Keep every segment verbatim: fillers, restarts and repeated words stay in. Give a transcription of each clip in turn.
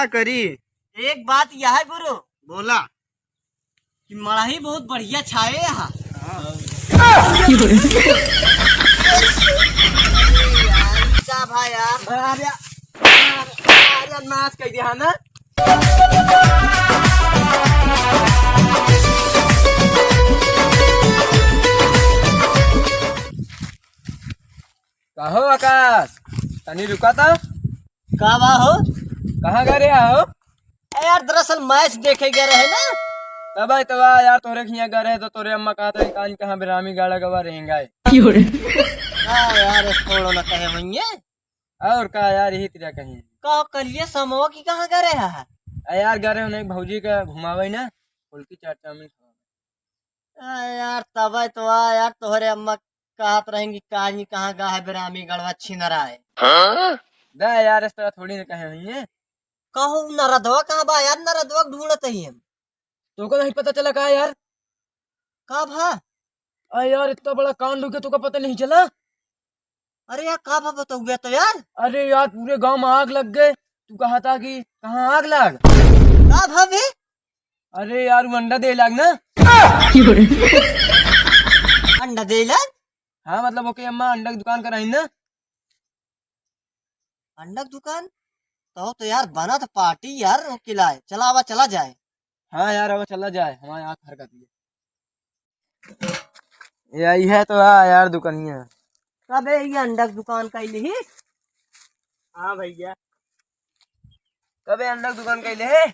करी। एक बात यह है गुरु, बोला। कि मड़ही बहुत बढ़िया छाए हा। हाँ। का भाई यार? अरे, अरे, नाश कर दिया ना। कहो आकाश, तनी रुका था। का बा हो? कहाँ गए रहे हो? ए यार, दरअसल मैच देखे गए रहे ना। तब आए, तब आए यार, तोरे हियाँ गए रहे तो तोरे अम्मा कहत रही, "कान कहाँ बिरामी गाड़ा गवा रहेंगा है।" हाँ यार, छोड़ो ना कहे होइए। और का यार, यही तेरा कहीं। का कलिए समवा की कहाँ गए रहे है? ए यार, गए रहे उन्हें भौजी का घुमावे ना, फुल्की चाट चाउमीन खवावे। आ यार, तबे तो आ यार, तोहरे अम्मा कहत रहेंगी, "काजी कहाँ गा है बिरामी गड़वा छिनरा है।" हाँ? दे यार, इस तरह थोड़ी ना कहे हुई है। कहू नरदवा कहाँ बा यार, नरदवा के ढूंढत ही हम। तोको नहीं पता चला का यार? का भा? अरे यार, इतना बड़ा कांड हो गया, तोका पता नहीं चला? अरे यार, का भा बताऊँ तो यार? अरे यार, पूरे गांव में आग लग गए। तू कहा था कि कहाँ आग लाग? का भा बे? अरे यार, वो अंडा दे लाग ना। अंडा दे लाग? हाँ, मतलब, ओके अम्मा, अंडा की दुकान कराई ना। अंडा की दुकान? तो, तो यार, बना तो पार्टी यार, ओके लाए। चला, आवा, चला जाए। हाँ यार, आवा, चला जाए, हमारे आँख हरकत है। ये आई है तो, हाँ यार, दुकानिया। कबे ये अंडा की दुकान कैली ही? हाँ भैया। कबे अंडा की दुकान कैले है?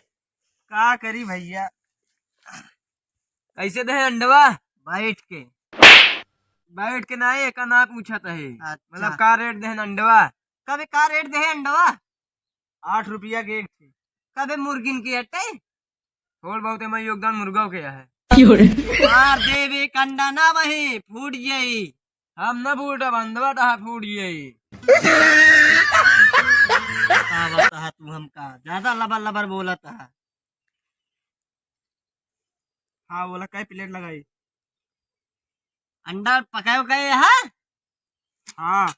का करी भैया? कैसे दे अंडवा? बैठ के। बैठ के ना, एका ना पूछत है। अच्छा। मतलब, का रेट दे अंडवा? कबे का रेट दे अंडवा? आठ रुपया के एक थे। कबे मुर्गिन के अटे? थोड़ बहुत एमा योगदान मुर्गो के है। मार देबे कंडा ना वही, फूट जाई। हम ना फूटब, अंडवा तहा फूट जाई। का बताहा तू हमका? ज्यादा लबर लबर बोलत हा। हाँ, बोला, कै प्लेट लगाई? अंडा पकाए उकाए हा? हाँ।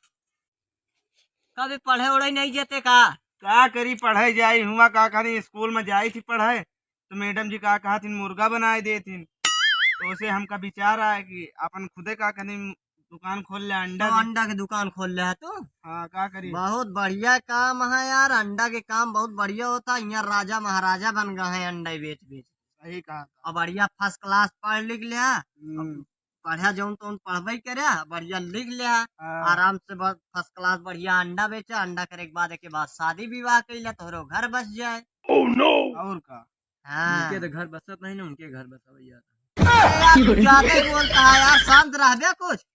कभी पढ़े उढ़े नहीं जेते का? का करी, पढ़े जाई हुआ, का करी, स्कूल में जाई थी पढ़े, तो मैडम जी का कहा थी, मुर्गा बनाए दे थी। तो उसे हमका विचार आया कि अपन खुदे का करी, दुकान खोल ले अंडा तो के। अंडा के दुकान खोल ले है तू? हाँ, का करी? बहुत बढ़िया काम है यार, अंडा के काम बहुत बढ़िया होता है। यहाँ राजा महाराजा बन गए हैं अंडा बेच बेच। सही कहा। और बढ़िया फर्स्ट क्लास पढ़ लिख लिया। हम्म। बढ़िया जौन तौन पढ़बे करे, बढ़िया लिख लिया। हाँ। आराम से बस फर्स्ट क्लास बढ़िया अंडा बेचा, अंडा करे के बाद एक बाद शादी विवाह कैला, तोहरो घर बस जाए। Oh no! और का? हाँ। उनके तो घर बसत नहीं ना, उनके घर बसावल जाता है। अरे यार, तू ज्यादा ही बोलता है यार, शांत रहबे कुछ।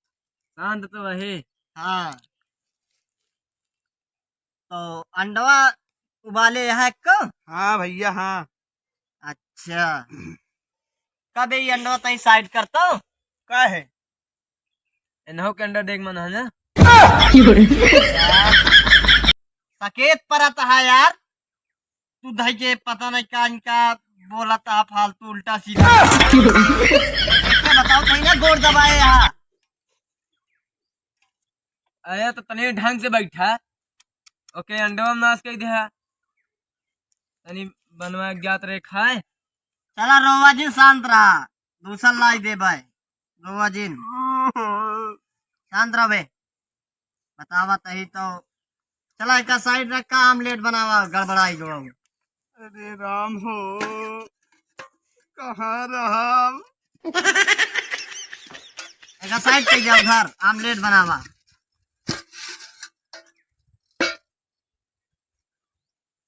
शांत तो है। हाँ। तो अंडवा उबाले है को? हाँ भैया, हाँ। अच्छा। कबे ये अंडवा तई साइड कर तो? का है? इन्हों के अंडा देख मन है ना? सकेत परत है यार। तू धई के पता नहीं का इनका बोलत है फालतू उल्टा सीधा। क्या बताओ, कहीं ना गोड़ दबाए यहाँ। अरे तो तनी ढंग से बैठा। ओके, अंडवा नाश कर दिया। तनी बनवा के जात रहे खाए। चला रोवा जिन, शांत रहा, दूसर लाई दे भाई। रोवा जिन, शांत रह बे। बतावा तही तो। चला एका साइड रख का, आमलेट बनावा, गड़बड़ाई गवा। अरे राम हो, कहाँ रहा? एका साइड पे जाओ, उधर आमलेट बनावा।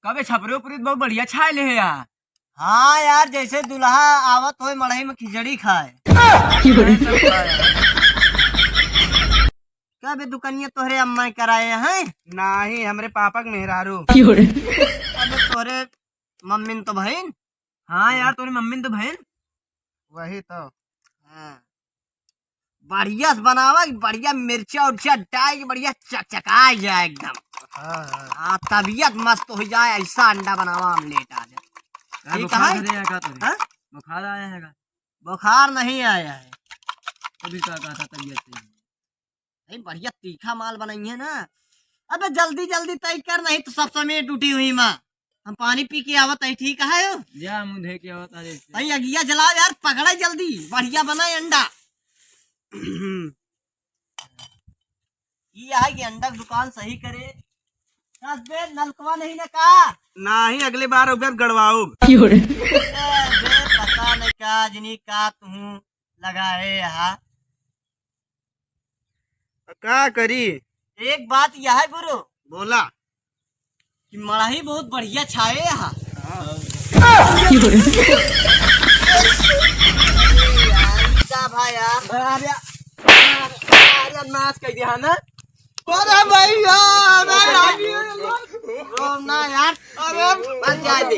कबे छपरे उपरे बहुत बढ़िया छाए ले है यार। हाँ यार, जैसे दुल्हा आवत होए मड़ई में खिचड़ी खाए। का बे दुकनिया तोहरे अम्मा कराए हैं? नाही, हमरे पापा के मेहरारू। अबे तोहरे मम्मी न तो बहिन। हाँ यार, तोहरे मम्मी न तो बहिन। वही तो। हाँ। बढ़िया से बनावा, बढ़िया मिर्चा उर्चा डाल के बढ़िया चकचका जाए एकदम। हाँ, हाँ। हाँ, तबीयत मस्त हो जाए, ऐसा अंडा बनावा, आमलेट आ जाए। यार, ठीक बुखार है? धरे है का तोरे? हाँ? बुखार आया है का? बुखार नहीं आया है। तभी का कहा था तबीयत सही है। नहीं, बढ़िया तीखा माल बनाई है ना। अबे जल्दी जल्दी तय कर, नहीं तो सब समेट उठी हुई माँ। हम पानी पी के आवत है, ठीक है हो? जा, मुँह धो के आवत है। भाई, अगिया जलाओ यार, पकड़ा जल्दी, बढ़िया बना अंडा। ई है कि अंडा के दुकान सही करे। कस बे, नलकवा नहीं ना का? नाही, अगले बार उधर गड़वाओ। क्यों रे? ए, बे, पता नहीं का, जनी का तुहूँ लगाए यहाँ। का करी? एक बात यह है गुरु। बोला। कि मड़ही बहुत बढ़िया छाए यहाँ। का भाई यार? अरे, अरे, नाश कर दिया ना। अरे भैया, अरे भाई। रो ना यार। अरे बच जाए दे।